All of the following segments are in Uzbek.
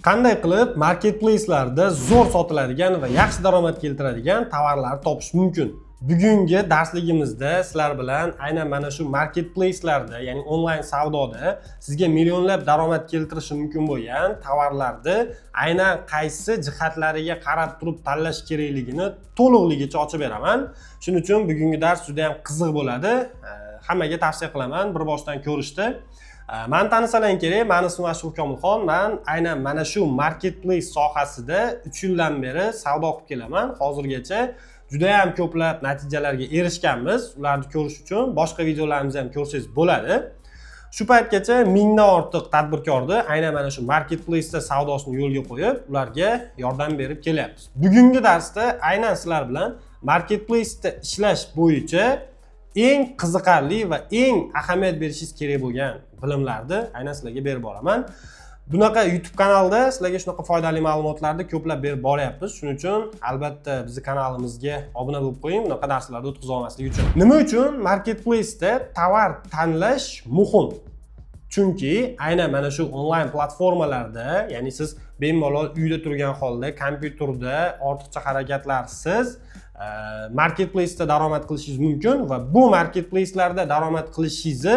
Qanday qilib marketplacelarda zo'r sotiladigan va yaxshi daromad keltiradigan tovarlarni topish mumkin? Bugungi darsligimizda sizlar bilan aynan mana shu marketplacelarda, ya'ni onlayn savdoda sizga millionlab daromad keltirishi mumkin bo'lgan tovarlarni aynan qaysi jihatlariga qarab turib tanlash kerakligini to'liqligicha ochib beraman. Shuning uchun bugungi dars juda ham qiziq bo'ladi. Hammaga tavsiya qilaman bir boshdan ko'rishni. Mani tanisalar kerak, mani ismim Ashur Komilxon. Man aynan mana shu marketplace sohasida 3 yildan beri savdo qilib kelaman. Hozirgacha juda ham ko'plab natijalarga erishganmiz. Ularni ko'rish uchun boshqa videolarimizni ham ko'rsangiz bo'ladi. Shu paytgacha 1000dan ortiq tadbirkorni aynan mana shu marketplace'da savdosini yo'lga qo'yib, ularga yordam berib kelyapmiz. Bugungi darsda aynan sizlar bilan marketplace'da ishlash bo'yicha eng qiziqarli va eng ahamiyat berishingiz kerak bo'lgan bilimlarni aynan sizlarga berib boraman. Bunaqa YouTube kanalda sizlarga shunaqa foydali ma'lumotlarni ko'plab berib boryapmiz. Shuning uchun albatta bizni kanalimizga obuna bo'lib qo'ying, bunaqa darslarni o'tkazib olmaslik uchun. Nima uchun marketplace'da tovar tanlash muhim? Chunki aynan mana shu onlayn platformalarda, ya'ni siz bemalol uyda turgan holda, kompyuterda ortiqcha harakatlarsiz marketplace'da daromad qilishingiz mumkin va bu marketplace'larda daromad qilishingizni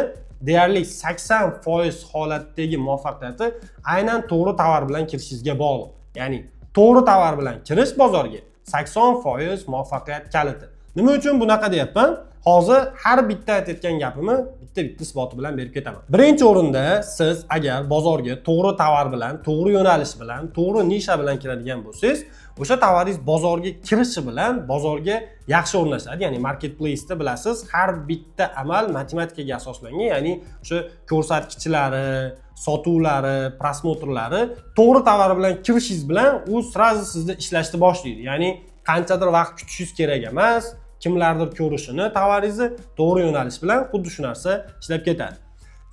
deyarli 80% holatdagi muvaffaqiyati aynan to'g'ri tovar bilan kirishingizga bog'liq. Ya'ni to'g'ri tovar bilan kirish bozorga 80% muvaffaqiyat kaliti. Nima uchun bunaqa deyapman? Hozir har bitta aytayotgan gapimni bitta bitta isboti bilan berib ketaman. Birinchi o'rinda, siz agar bozorga to'g'ri tovar bilan, to'g'ri yo'nalish bilan, to'g'ri nisha bilan kiradigan bo'lsangiz, o'sha tovaringiz bozorga kirishi bilan bozorga yaxshi o'rnashadi. Ya'ni marketplace'da, bilasiz, har bitta amal matematikaga asoslangan, ya'ni o'sha ko'rsatkichlari, sotuvlari, просмотр lari to'g'ri tovar bilan kirishingiz bilan u сразу sizda ishlashni boshlaydi. Ya'ni qanchadir vaqt kutishingiz kerak emas kimlardir ko'rishini tovaringizni. To'g'ri yo'nalish bilan xuddi shu narsa ishlab ketadi.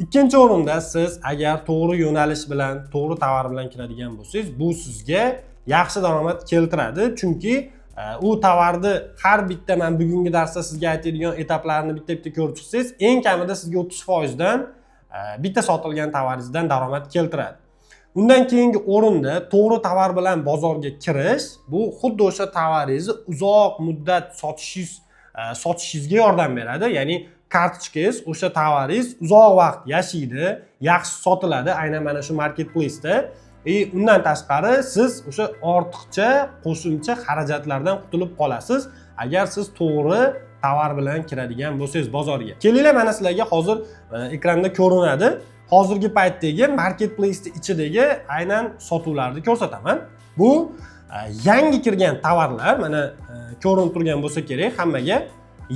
Ikkinchi o'rinda, siz agar to'g'ri yo'nalish bilan, to'g'ri tovar bilan kiradigan bo'lsangiz, bu sizga yaxshi daromad keltiradi, chunki u tovarni har bitta, man bugungi darsda sizga aytadigan etaplarni bitta bitta ko'rib chiqsangiz, eng kamida sizga 30 foizdan bitta sotilgan tovaringizdan daromad keltiradi. Undan keyingi o'rinda, to'g'ri tovar bilan bozorga kirish bu xuddi o'sha tovaringizni uzoq muddat sotishingizga yordam beradi. Ya'ni kartochkangiz, o'sha tovaringiz uzoq vaqt yashaydi, yaxshi sotiladi aynan mana shu marketplace'da. И undan tashqari, siz o'sha ortiqcha qo'shimcha xarajatlardan qutulib qolasiz, agar siz to'g'ri tovar bilan kiradigan bo'lsangiz bozorga. Kelinglar, mana sizlarga hozir ekranda ko'rinadi, hozirgi paytdagi marketplace'ni ichidagi aynan sotuvlarni ko'rsataman. Bu yangi kirgan tovarlar. Mana ko'rinib turgan bo'lsa kerak hammaga,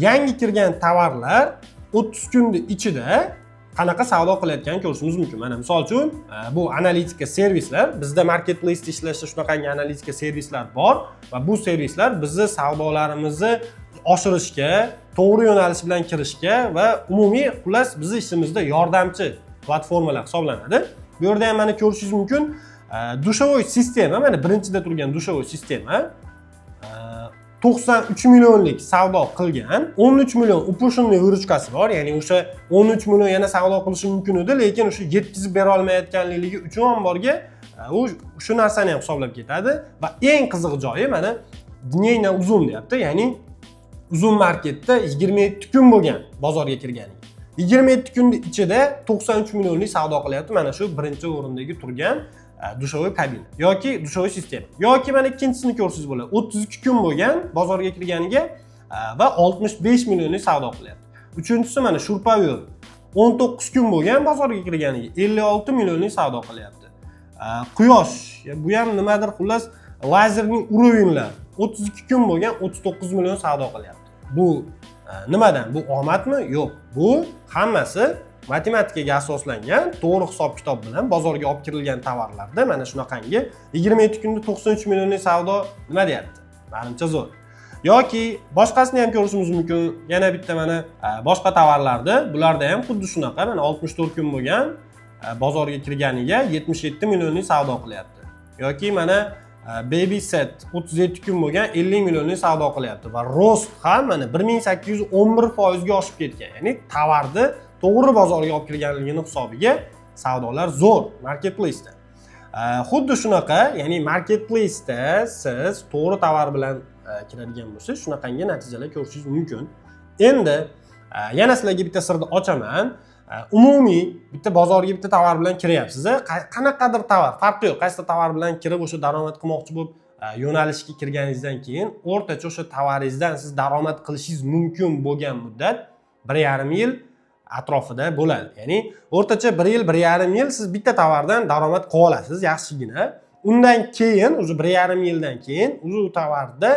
yangi kirgan tovarlar 30 kunni ichida qanaqa savdo qilayotganini ko'rishimiz mumkin. Mana, misol uchun, bu analitika servislar. Bizda marketplace'da ishlashda shunaqangi analitika servislar bor va bu servislar bizni savdolarimizni oshirishga, to'g'ri yo'nalish bilan kirishga va umumiy, xullas, bizni ishimizda yordamchi platformalar hisoblanadi. Bu yerda ham mana ko'rishingiz mumkin, душевой система, mana birinchida turgan душевой система 93 millionlik savdo qilgan, 13 million упущенный выручка si bor. Ya'ni o'sha 13 million yana savdo qilishi mumkin edi, lekin o'sha yetkazib bera olmayotganligi uchun omborga u shu narsani ham hisoblab ketadi. Va eng qiziq joyi, mana "дней на Uzum" deyapti, ya'ni Uzum marketda 27 kun bo'lgan bozorga kirganiga. 27 kunni ichida 93 millionlik savdo qilyapti mana shu birinchi o'rindagi turgan душевой kabina yoki душевой система. Yoki mana ikkinchisini ko'rsangiz bo'ladi, 32 kun bo'lgan bozorga kirganiga va 65 millionlik savdo qilyapti. Uchinchisi, mana шуруповёрт, 19 kun bo'lgan bozorga kirganiga, 56 millionlik savdo qilyapti. Quyosh, bu ham nimadir, xullas, лазерный уровень lar, 32 kun bo'lgan, 39 million savdo qilyapti. Bu nimadan? Bu omadmi? Yo'q, bu hammasi matematikaga asoslangan to'g'ri hisob kitob bilan bozorga olib kirilgan tovarlarda mana shunaqangi 27 kunda 93 millionlik savdo nima deyapti? Manimcha, zo'r. Yoki boshqasini ham ko'rishimiz mumkin. Yana bitta mana boshqa tovarlarda, bularda ham xuddi shunaqa. Mana 64 kun bo'lgan bozorga kirganiga, 77 millionlik savdo qilyapti. Yoki mana baby set, 37 kun bo'lgan, 50 millionlik savdo qilyapti va рост ham mana 1811 foizga oshib ketgan. Ya'ni tovarni to'g'ri bozorga olib kirganligini hisobiga savdolar zo'r marketplace'da. Xuddi shunaqa, ya'ni marketplace'da siz to'g'ri tovar bilan kiradigan bo'lsangiz, shunaqangi natijalar ko'rishingiz mumkin. Endi yana sizlarga bitta sirni ochaman. Umumiy bitta bozorga bitta tovar bilan kiryapsiz, qanaqadir tovar, farqi yo'q, qaysi tovar bilan kirib o'sha daromad qilmoqchi bo'lib yo'nalishga kirganingizdan keyin o'rtacha o'sha tovaringizdan siz daromad qilishingiz mumkin bo'lgan muddat 1,5 yil atrofida bo'ladi. Ya'ni o'rtacha 1 yil, 1,5 yil siz bitta tovardan daromad qilib olasiz yaxshigina. Undan keyin уже 1,5 yildan keyin уже u tovarda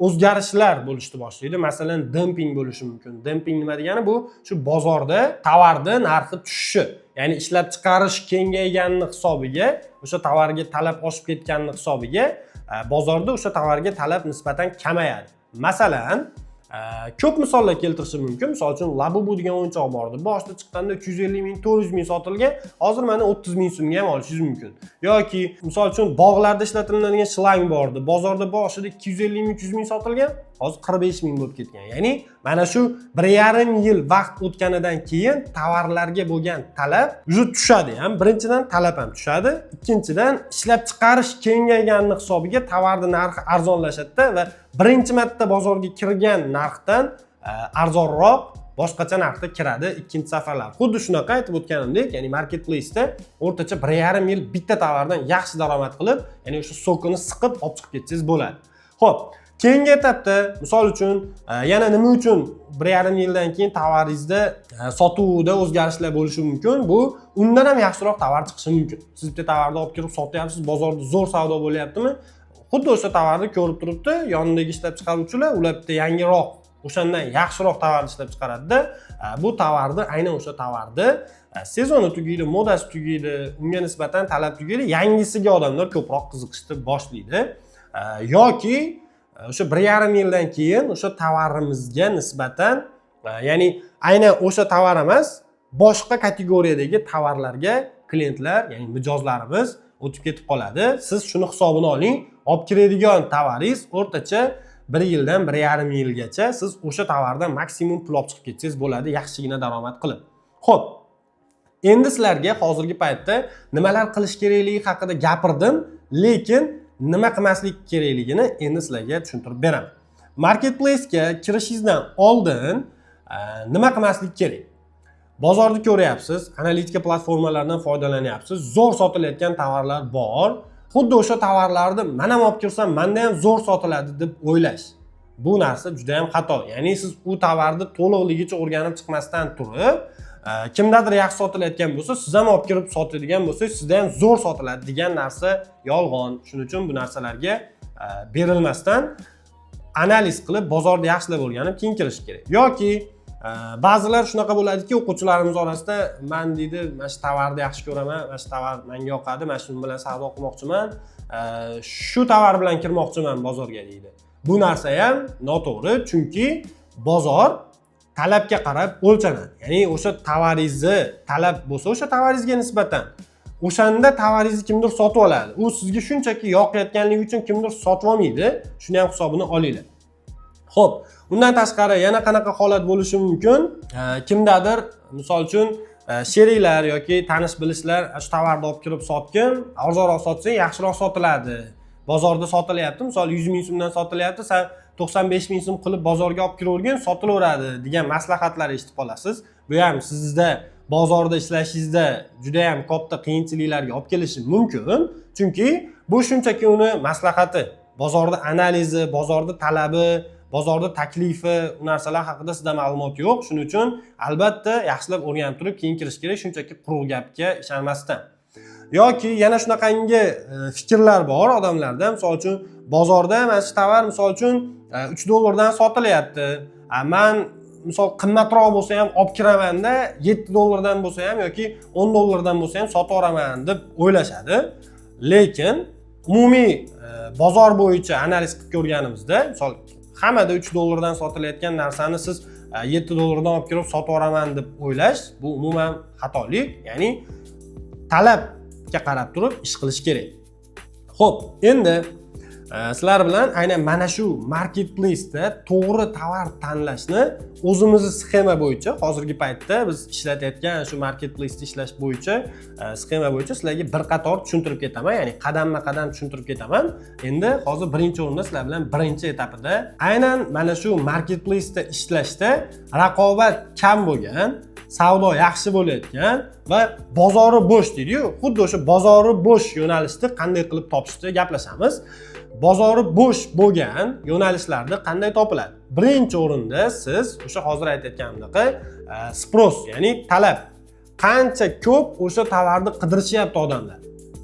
o'zgarishlar bo'lishni boshlaydi. Masalan, demping bo'lishi mumkin. Demping nima degani? Bu shu bozorda tovarni narxi tushishi, ya'ni ishlab chiqarish kengayganini hisobiga, o'sha tovarga talab oshib ketganini hisobiga bozorda o'sha tovarga talab nisbatan kamayadi. Masalan, ko'p misollar keltirishim mumkin. Misol uchun, Labubu degan o'yinchoq bor edi. Boshida chiqqanda 350 ming, 400 ming sotilgan, hozir mana 30 ming so'mga ham olishingiz mumkin. Yoki misol uchun, bog'larda ishlatiladigan shlang bor edi. Bozorda boshida 250 ming, 300 ming sotilgan, hozir 45 ming bo'lib ketgan. Ya'ni mana shu 1,5 yil vaqt o'tganidan keyin tovarlarga bo'lgan talab уже tushadi ham. Birinchidan, talab ham tushadi, ikkinchidan, ishlab chiqarish kengayganini hisobiga tovarni narxi arzonlashadida va birinchi marta bozorga kirgan narxdan arzonroq, boshqacha narxda kiradi ikkinchi safarlar. Xuddi shunaqa, aytib o'tganimdek, ya'ni marketplace'da o'rtacha 1,5 yil bitta tovardan yaxshi daromad qilib, ya'ni o'sha сок ini siqib olib chiqib ketsangiz bo'ladi. Ho'p, keyingi etapda, misol uchun, yana nima uchun 1,5 yildan keyin tovaringizda sotuvda o'zgarishlar bo'lishi mumkin? Bu undan ham yaxshiroq tovar chiqishi mumkin. Siz bitta tovarni olib kirib sotyapsiz, bozorda zo'r savdo bo'lyaptimi, xuddi o'sha tovarni ko'rib turibdi yonidagi ishlab chiqaruvchilar, ular bitta yangiroq, o'shandan yaxshiroq tovarni ishlab chiqaradida. Bu tovarni, aynan o'sha tovarni sezoni tugaydi, modasi tugaydi, unga nisbatan talab tugaydi, yangisiga odamlar ko'proq qiziqishni boshlaydi. Yoki o'sha 1,5 yildan keyin o'sha tovarimizga nisbatan, ya'ni aynan o'sha tovar emas, boshqa kategoriyadagi tovarlarga klientlar, ya'ni mijozlarimiz o'tib ketib qoladi. Siz shuni hisobini oling: olib kiradigan tovaringiz o'rtacha 1 yildan 1,5 yilgacha siz o'sha tovardan maksimum pul olib chiqib ketsangiz bo'ladi, yaxshigina daromad qilib. Ho'p, endi sizlarga hozirgi paytda nimalar qilish kerakligi haqida gapirdim, lekin nima qilmaslik kerakligini endi sizlarga tushuntirib beraman. Marketplacega kirishingizdan oldin nima qilmaslik kerak? Bozorni ko'ryapsiz, analitika platformalaridan foydalanyapsiz, zo'r sotilayotgan tovarlar bor. Xuddi o'sha tovarlarni man ham olib kirsam, manda ham zo'r sotiladi deb o'ylash, bu narsa juda yam xato. Ya'ni siz u tovarni to'liqligicha o'rganib chiqmasdan turib, kimdadir yaxshi sotilayotgan bo'lsa, siz ham olib kirib sotadigan bo'lsangiz, sizda ham zo'r sotiladi degan narsa yolg'on. Shuning uchun bu narsalarga berilmasdan, analiz qilib, bozorni yaxshilab o'rganib, keyin kirish kerak. Yoki ba'zilar shunaqa bo'ladiki, o'quvchilarimiz orasida: "Man, – deydi, – mana shu tovarni yaxshi ko'raman, mana shu tovar menga yoqadi, mana shu bilan savdo qilmoqchiman, shu tovar bilan kirmoqchiman bozorga", deydi. Bu narsa ham noto'g'ri, chunki bozor talabga qarab o'lchanadi. Ya'ni o'sha tovaringizni talab bo'lsa o'sha tovaringizga nisbatan, o'shanda tovaringizni kimdir sotib oladi. U sizga shunchaki yoqayotganligi uchun kimdir sotib olmaydi, shuni ham hisobini olinglar. Ho'p, undan tashqari yana qanaqa holat bo'lishi mumkin? Kimdadir, misol uchun, sheriklar yoki tanish bilishlar: "Shu tovarni olib kirib sotgin, arzonroq sotsang, yaxshiroq sotiladi, bozorda sotilyapti, misol, 100 ming so'mdan sotilyapti, san 95 ming so'm qilib bozorga olib kiravergin, sotilaveradi", degan maslahatlar eshitib qolasiz. Bu ham sizda bozorda ishlashingizda juda yam katta qiyinchiliklarga olib kelishi mumkin, chunki bu shunchaki uni maslahati. Bozorni analizi, bozorni talabi, bozorda taklifi, u narsalar haqida sizda ma'lumot yo'q. Shuning uchun albatta yaxshilab o'rganib turib keyin kirish kerak, shunchaki quruq gapga ishonmasdan. Yoki yana shunaqangi fikrlar bor odamlarda: misol uchun, bozorda mana shu tovar, misol uchun, 3 dollardan sotilyapti, man, misol, qimmatroq bo'lsa ham olib kiramanda, 7 dollardan bo'lsa ham yoki 10 dollardan bo'lsa ham sotib yuboraman deb o'ylashadi. Lekin umumiy bozor bo'yicha analiz qilib ko'rganimizda, misol, hammada 3 dollardan sotilayotgan narsani siz 7 dollardan olib kirib sotib yuboraman deb o'ylash, bu umuman xatolik. Ya'ni talabga qarab turib ish qilish kerak. Ho'p, endi Sizlar bilan aynan mana shu marketplace'da to'g'ri tovar tanlashni o'zimizni sxema bo'yicha, hozirgi paytda biz ishlatayotgan shu marketplace'da ishlash bo'yicha sxema bo'yicha sizlarga bir qator tushuntirib ketaman, ya'ni qadamma qadam tushuntirib ketaman. Endi hozir birinchi o'rinda sizlar bilan birinchi etapida aynan mana shu marketplace'da ishlashda raqobat kam bo'lgan, savdo yaxshi bo'layotgan va bozori bo'sh deydiyu, xuddi o'sha bozori bo'sh yo'nalishni qanday qilib topishni gaplashamiz. Bozori bo'sh bo'lgan yo'nalishlarni qanday topiladi? Birinchi o'rinda siz o'sha hozir aytayotganimdaqa спрос, ya'ni talab qancha ko'p, o'sha tovarni qidirishyapti odamlar,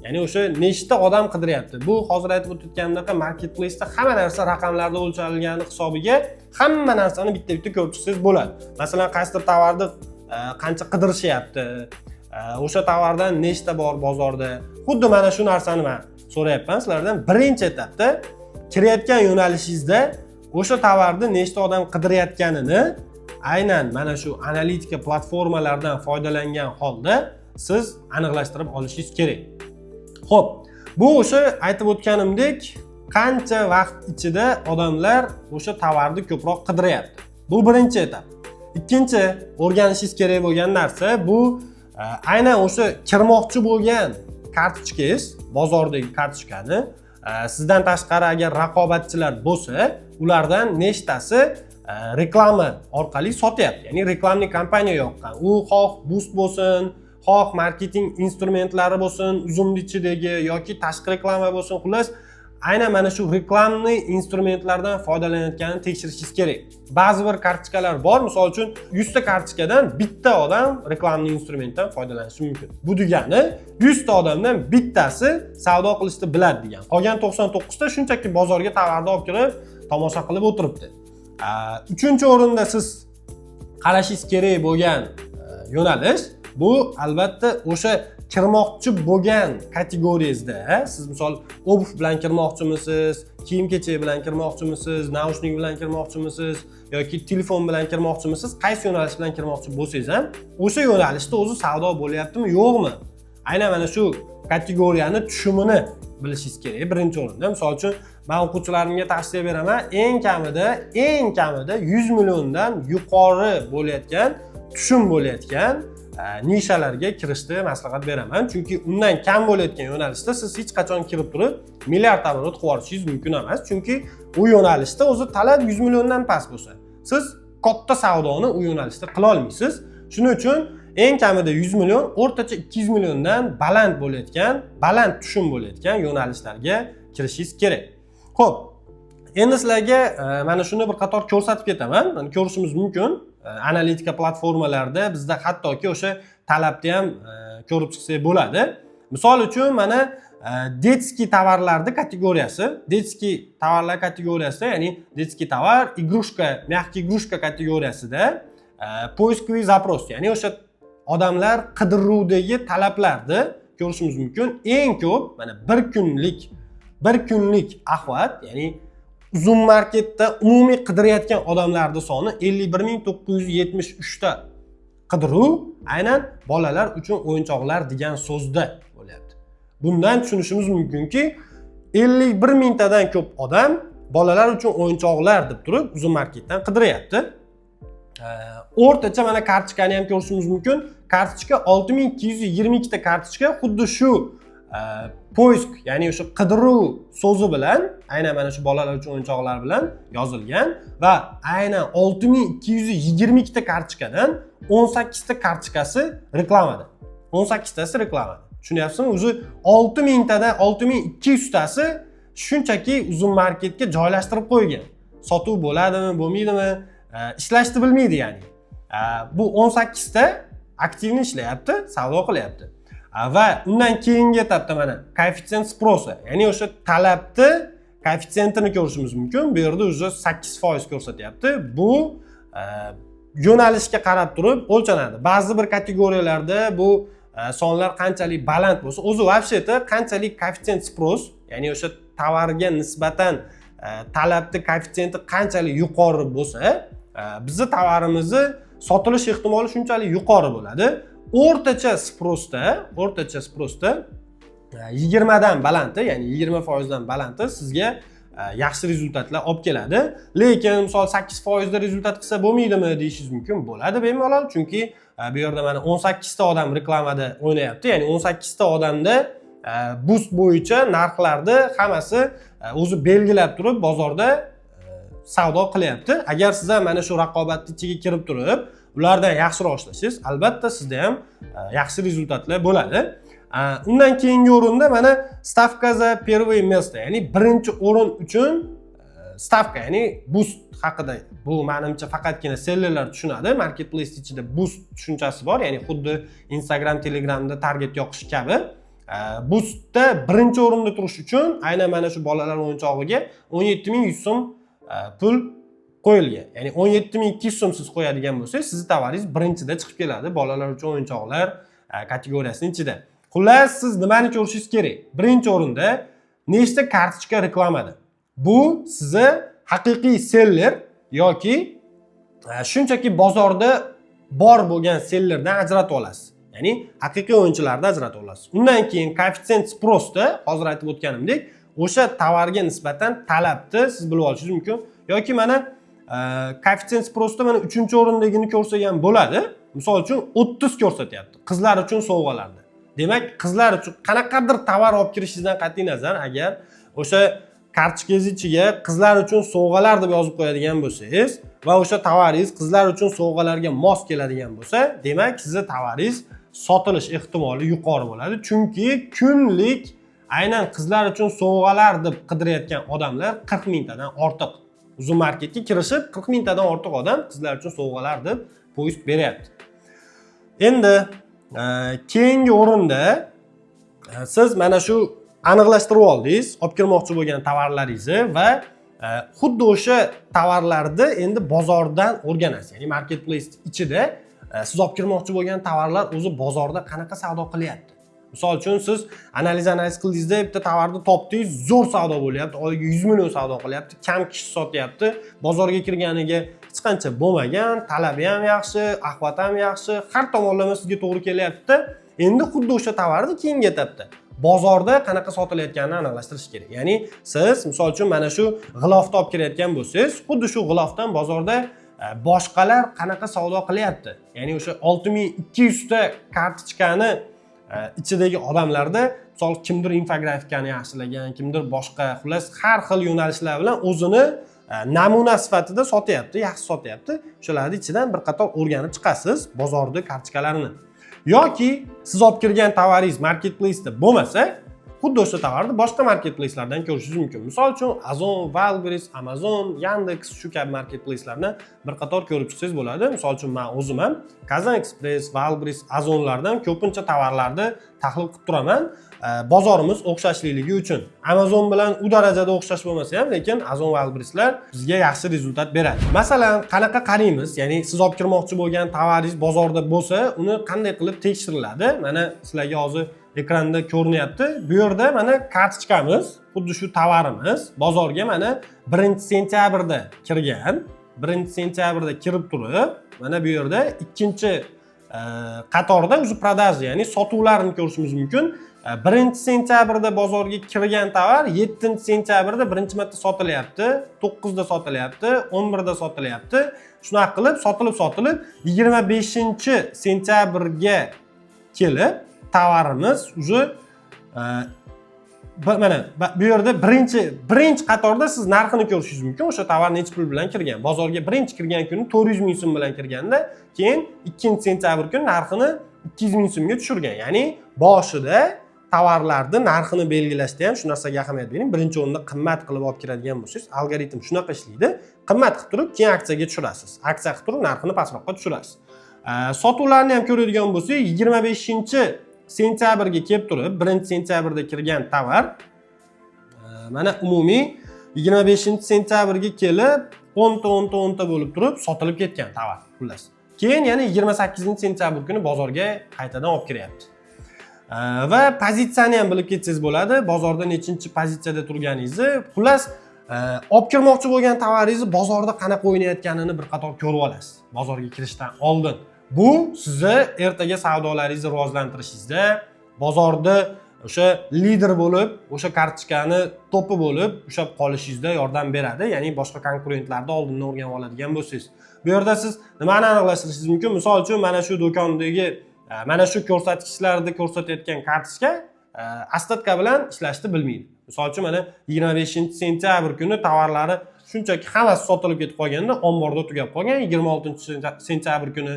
ya'ni o'sha nechta odam qidiryapti. Bu hozir aytib o'tayotganimdaqa marketplace'da hamma narsa raqamlarda o'lchalgani hisobiga hamma narsani bitta bitta ko'rib chiqsangiz bo'ladi. Masalan, qaysidir tovarni qancha qidirishyapti, o'sha tovardan nechta bor bozorda. Xuddi mana shu narsani man so'rayapman sizlardan. Birinchi etapda kirayotgan yo'nalishingizda o'sha tovarni nechta odam qidirayotganini aynan mana shu analitika platformalaridan foydalangan holda siz aniqlashtirib olishingiz kerak. Ho'p, bu o'sha aytib o'tganimdek, qancha vaqt ichida odamlar o'sha tovarni ko'proq qidiryapti. Bu birinchi etap. Ikkinchi o'rganishingiz kerak bo'lgan narsa bu aynan o'sha kirmoqchi bo'lgan kartochkangiz, bozordagi kartochkani sizdan tashqari agar raqobatchilar bo'lsa, ulardan nechtasi reklama orqali sotyapti, ya'ni рекламный kampaniya yoqqan. U xoh boost bo'lsin, xoh marketing instrumentlari bo'lsin Uzumni ichidagi yoki tashqi reklama bo'lsin, xullas, aynan mana shu рекламный instrumentlardan foydalanayotganini tekshirishingiz kerak. Ba'zi bir kartochkalar bor, misol uchun, 100 ta kartochkadan bitta odam рекламный instrumentdan foydalanishi mumkin. Bu degani 100 ta odamdan bittasi savdo qilishni biladi degan, qolgan 99 ta shunchaki bozorga tovarni olib kirib, tomosha qilib o'tiribdi. Uchinchi o'rinda siz qarashingiz kerak bo'lgan yo'nalish bu albatta o'sha kirmoqchi bo'lgan kategoriyangizda siz, misol, обувь bilan kirmoqchimisiz, kiyim kechak bilan kirmoqchimisiz, naushnik bilan kirmoqchimisiz yoki telefon bilan kirmoqchimisiz, qaysi yo'nalish bilan kirmoqchi bo'lsangiz ham, o'sha yo'nalishda o'zi savdo bo'lyaptimi, yo'qmi, aynan mana shu kategoriyani tushumini bilishingiz kerak birinchi o'rinda. Misol uchun, man o'quvchilarimga tavsiya beraman, eng kamida 100 milliondan yuqori bo'layotgan tushum bo'layotgan nishalarga kirishni maslahat beraman, chunki undan kam bo'layotgan yo'nalishda siz hech qachon kirib turib milliard оборот qilib yuborishingiz mumkin emas, chunki u yo'nalishda o'zi talab 100 milliondan past bo'lsa, siz katta savdoni u yo'nalishda qila olmaysiz. Shuning uchun eng kamida 100 million, o'rtacha 200 milliondan baland bo'layotgan, baland tushum bo'layotgan yo'nalishlarga kirishingiz kerak. Ho'p, endi sizlarga mana shuni bir qator ko'rsatib ketaman. Mana, ko'rishimiz mumkin. Analitika platformalarida bizda hattoki o'sha talabni ham ko'rib chiqsak bo'ladi. Misol uchun, mana детский tovarlarni kategoriyasi, детский tovarlar kategoriyasida, ya'ni детский tovar, игрушка, мягкий игрушка kategoriyasida поисковый запрос, ya'ni o'sha odamlar qidiruvdagi talablarni ko'rishimiz mumkin. Eng ko'p mana bir kunlik охват, ya'ni Uzum Marketda umumiy qidirayotgan odamlarni soni 51 973 ta qidiruv aynan "bolalar uchun o'yinchoqlar" degan so'zda bo'lyapti. Bundan tushunishimiz mumkinki, 51 mingtadan ko'p odam "bolalar uchun o'yinchoqlar" deb turib Uzum Marketdan qidiryapti. O'rtacha mana kartochkani ham ko'rishimiz mumkin. Kartochka 6222 ta kartochka xuddi shu поиск, ya'ni o'sha qidiruv so'zi bilan, aynan mana shu "bolalar uchun o'yinchoqlar" bilan yozilgan va aynan 6222 ta kartochkadan 18 ta kartochkasi reklamada, 18 tasi reklamada. Tushunyapsizmi? Уже 6000 tadan 6200 tasi shunchaki Uzum Marketga joylashtirib qo'ygan, sotuv bo'ladimi, bo'lmaydimi, ishlashni bilmaydi. Ya'ni bu 18 ta активный ishlayapti, savdo qilyapti. Va undan keyingi etapda mana koeffitsient спроса, ya'ni o'sha talabni koeffitsiyentini ko'rishimiz mumkin. Bu yerda уже 8% ko'rsatyapti. Bu yo'nalishga qarab turib o'lchanadi. Ba'zi bir kategoriyalarda bu sonlar qanchalik baland bo'lsa, o'zi вообще то qanchalik koeffitsient спрос, ya'ni o'sha tovarga nisbatan talabni koeffitsiyenti qanchalik yuqori bo'lsa, bizni tovarimizni sotilish ehtimoli shunchalik yuqori bo'ladi. O'rtacha спрос da 20 dan balanti, ya'ni 20%dan balanti sizga yaxshi результат lar olib keladi. Lekin misol 8 foizda результат qilsa bo'lmaydimi, deyishingiz mumkin. Bo'ladi bemalol, chunki bu yerda mana 18 ta odam reklamada o'ynayapti, ya'ni 18 ta odamda boost bo'yicha narxlarni hammasi o'zi belgilab turib bozorda savdo qilyapti. Agar siz ham mana shu raqobatni ichiga kirib turib, ulardan yaxshiroq ishlashingiz, albatta sizda ham yaxshi результат lar bo'ladi. Undan keyingi o'rinda mana ставка за первое место, ya'ni birinchi o'rin uchun ставка, ya'ni boost haqida. Bu, manimcha, faqatgina sellerlar tushunadi. Marketplace ichida boost tushunchasi bor, ya'ni xuddi Instagram, Telegramda target yoqish kabi. Boostda birinchi o'rinda turish uchun aynan mana shu bolalar o'yinchog'iga 17 100 so'm pul qo'yilgan, ya'ni 17 200 so'm siz qo'yadigan bo'lsangiz, sizni tovaringiz birinchida chiqib keladi bolalar uchun o'yinchoqlar kategoriyasini ichida. Xullas, siz nimani ko'rishingiz kerak? Birinchi o'rinda nechta kartochka reklamada, bu sizni haqiqiy seller yoki shunchaki bozorda bor bo'lgan sellerdan ajratib olasiz, ya'ni haqiqiy o'yinchilarni ajratib olasiz. Undan keyin koeffitsient спрос da hozir aytib o'tganimdek, o'sha tovarga nisbatan talabni siz bilib olishingiz mumkin yoki mana koeffitsient спрос da mana uchinchi o'rindagini ko'rsak ham bo'ladi. Misol uchun, 30 ko'rsatyapti qizlar uchun sovg'alarni. Demak, qizlar uchun qanaqadir tovar olib kirishingizdan qat'iy nazar, agar o'sha kartochkangiz ichiga "qizlar uchun sovg'alar" deb yozib qo'yadigan bo'lsangiz va o'sha tovaringiz qizlar uchun sovg'alarga mos keladigan bo'lsa, demak, sizni tovaringiz sotilish ehtimoli yuqori bo'ladi, chunki kunlik aynan qizlar uchun sovg'alar deb qidirayotgan odamlar 40 mingtadan ortiq. Uzum Marketga kirishib, 40 mingtadan ortiq odam qizlar uchun sovg'alar deb поиск beryapti. Endi keyingi o'rinda siz mana shu aniqlashtirib oldingiz olib kirmoqchi bo'lgan tovarlaringizni va xuddi o'sha tovarlarni endi bozordan o'rganasiz, ya'ni marketplace ichida siz olib kirmoqchi bo'lgan tovarlar o'zi bozorda qanaqa savdo qilyapti. Misol uchun, siz analiz qildingizda, bitta tovarni topdingiz, zo'r savdo bo'lyapti, oyiga 100 million savdo qilyapti, kam kishi sotyapti, bozorga kirganiga hech qancha bo'lmagan, talabi ham yaxshi, охват i ham yaxshi, har tomonlama sizga to'g'ri kelyapti. Endi xuddi o'sha tovarni keyingi etapda bozorda qanaqa sotilayotganini aniqlashtirish kerak. Ya'ni siz, misol uchun, mana shu g'ilofni olib kelayotgan bo'lsangiz, xuddi shu g'ilofdan bozorda boshqalar qanaqa savdo qilyapti, ya'ni o'sha 6200 ta kartochkani ichidagi odamlarda, misol, kimdir infografikani yaxshilagan, kimdir boshqa, xullas, har xil yo'nalishlar bilan o'zini namuna sifatida sotyapti, yaxshi sotyapti. O'shalarni ichidan bir qator o'rganib chiqasiz bozorda kartochkalarini. Yoki siz olib kirgan tovaringiz marketplace'da bo'lmasa, xuddi o'sha tovarni boshqa marketplace'lardan ko'rishingiz mumkin. Misol uchun, Ozon, Wildberries, Amazon, Yandex, shu kabi marketplace'larni bir qator ko'rib chiqsangiz bo'ladi. Misol uchun, man o'zim ham Kazan Express, Wildberries, Ozonlardan ko'pincha tovarlarni tahlil qilib turaman. Bozorimiz o'xshashliligi uchun. Amazon bilan u darajada o'xshash bo'lmasa ham, lekin Ozon, Wildberrieslar bizga yaxshi результат beradi. Masalan, qanaqa qaraymiz? Ya'ni siz olib kirmoqchi bo'lgan tovaringiz bozorda bo'lsa, uni qanday qilib tekshiriladi? Mana sizlarga hozir ekranda ko'rinyapti. Bu yerda mana kartochkamiz, xuddi shu tovarimiz bozorga mana 1-sentyabrda kirgan. 1-sentyabrda kirib turib, mana bu yerda ikkinchi qatorda уже продажа, ya'ni sotuvlarni ko'rishimiz mumkin. 1-sentyabrda bozorga kirgan tovar 7-sentyabrda birinchi marta sotilyapti, 9da sotilyapti, 11da sotilyapti. Shunaqa qilib sotilib, sotilib, 25-sentyabrga kelib tovarimiz уже mana bu yerda birinchi qatorda siz narxini ko'rishingiz mumkin, o'sha tovar necha pul bilan kirgan bozorga. Birinchi kirgan kuni 400 ming so'm bilan kirganda, keyin 2-sentyabr kuni narxini 200 ming so'mga tushirgan. Ya'ni boshida tovarlarni narxini belgilashda ham shu narsaga ahamiyat bering. Birinchi o'rinda qimmat qilib olib kiradigan bo'lsangiz, algoritm shunaqa ishlaydi: qimmat qilib turib, keyin aksiyaga tushirasiz, aksiya qilib turib, narxini pastroqqa tushirasiz. Sotuvlarni ham ko'radigan bo'lsak, 25-sentyabrga kelib turib, 1-sentyabrda kirgan tovar mana umumiy 25-sentyabrga kelib 10 ta, 10 ta, 10 ta bo'lib turib sotilib ketgan tovar, xullas. Keyin yana 28-sentyabr kuni bozorga qaytadan olib kiryapti. Va pozitsiyani ham bilib ketsangiz bo'ladi, bozorda nechinchi pozitsiyada turganingizni. Xullas, olib kirmoqchi bo'lgan tovaringizni bozorda qanaqa o'ynayotganini bir qator ko'rib olasiz bozorga kirishdan oldin. Bu sizni ertaga savdolaringizni rivojlantirishingizda, bozorda O'sha lider bo'lib, o'sha kartochkani topi bo'lib ushlab qolishingizda yordam beradi, ya'ni boshqa konkurentlarni oldindan o'rganib oladigan bo'lsangiz. Bu yerda siz nimani aniqlashtirishingiz mumkin? Misol uchun, mana shu do'kondagi mana shu ko'rsatkichlarni ko'rsatayotgan kartochka остатка bilan ishlashni bilmaydi. Misol uchun, mana 25-sentyabr kuni tovarlari shunchaki hammasi sotilib ketib qolganda, omborda tugab qolgan. 26-sentyabr kuni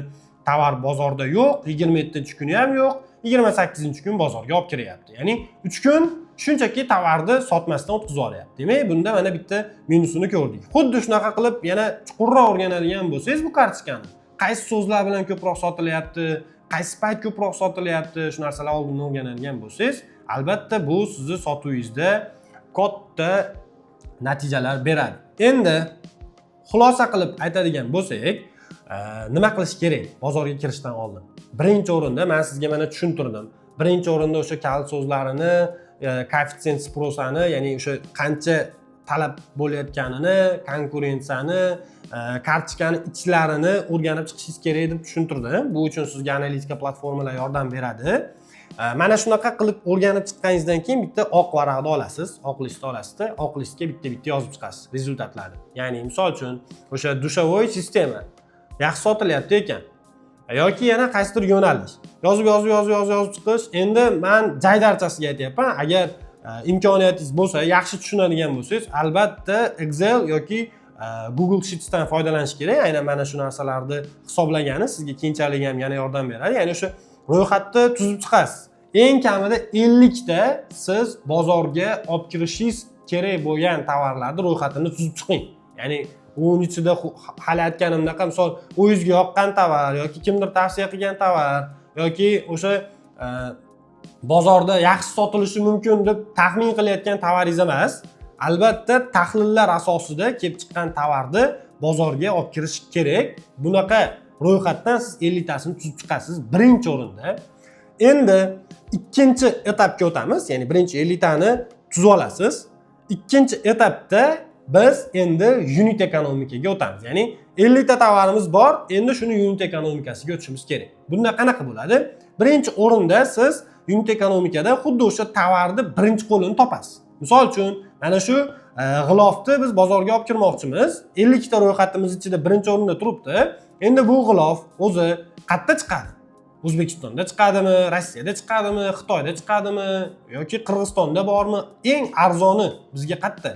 tovar bozorda yo'q, 27-kuni ham yo'q, 28-kun bozorga olib kiryapti, ya'ni 3 kun shunchaki tovarni sotmasdan o'tkazib yuboryapti. Demak, bunda mana bitta minusini ko'rdik. Xuddi shunaqa qilib yana chuqurroq o'rganadigan bo'lsangiz, bu kartochkani qaysi so'zlar bilan ko'proq sotilyapti, qaysi payt ko'proq sotilyapti, shu narsalar oldindan o'rganadigan bo'lsangiz, albatta bu sizni sotuvingizda katta natijalar beradi. Endi xulosa qilib aytadigan bo'lsak, nima qilish kerak bozorga kirishdan oldin? Birinchi o'rinda man sizga mana tushuntirdim. Birinchi o'rinda o'sha kalit so'zlarini, коэффициент спроса ni, ya'ni o'sha qancha talab bo'layotganini, konkurensiyani, kartochkani ichlarini o'rganib chiqishingiz kerak deb tushuntirdim. Bu uchun sizga analitika platformalar yordam beradi. Mana shunaqa qilib o'rganib chiqqaningizdan keyin bitta oq varaqni olasiz, oq listni olasizda, oq listga bitta bitta yozib chiqasiz результат larni. Ya'ni misol uchun, o'sha душевой система yaxshi sotilyapti ekan yoki yana qaysidir yo'nalish, yozib, yozib, yozib, yozib, yozib chiqish. Endi man jaydarchasiga aytyapman. Agar imkoniyatingiz bo'lsa, yaxshi tushunadigan bo'lsangiz, albatta Excel yoki Google Sheetsdan foydalanish kerak. Aynan mana shu narsalarni hisoblagani sizga keyinchalik ham yana yordam beradi. Ya'ni o'sha ro'yxatni tuzib chiqasiz. Eng kamida 50 ta siz bozorga olib kirishingiz kerak bo'lgan tovarlarni ro'yxatini tuzib chiqing. Ya'ni uni ichida hali aytganimdaqa, misol, o'zingizga yoqqan tovar yoki kimdir tavsiya qilgan tovar yoki o'sha bozorda yaxshi sotilishi mumkin deb taxmin qilayotgan tovaringiz emas, albatta tahlillar asosida kelib chiqqan tovarni bozorga olib kirish kerak. Bunaqa ro'yxatdan siz 50 tasini tuzib chiqasiz birinchi o'rinda. Endi ikkinchi etapga o'tamiz, ya'ni birinchi 50 tani tuzib olasiz. Ikkinchi etapda biz endi юнит ekonomikaga o'tamiz, ya'ni 50 ta tovarimiz bor, endi shuni юнит ekonomikasiga o'tishimiz kerak. Bunda qanaqa bo'ladi? Birinchi o'rinda siz юнит ekonomikada xuddi o'sha tovarni birinchi qo'lini topasiz. Misol uchun, mana shu g'ilofni biz bozorga olib kirmoqchimiz, 52 ta ro'yxatimiz ichida birinchi o'rinda turibdi. Endi bu g'ilof o'zi qayerda chiqadi? O'zbekistonda chiqadimi, Rossiyada chiqadimi, Xitoyda chiqadimi yoki Qirg'izistonda bormi? Eng arzoni bizga qayerda,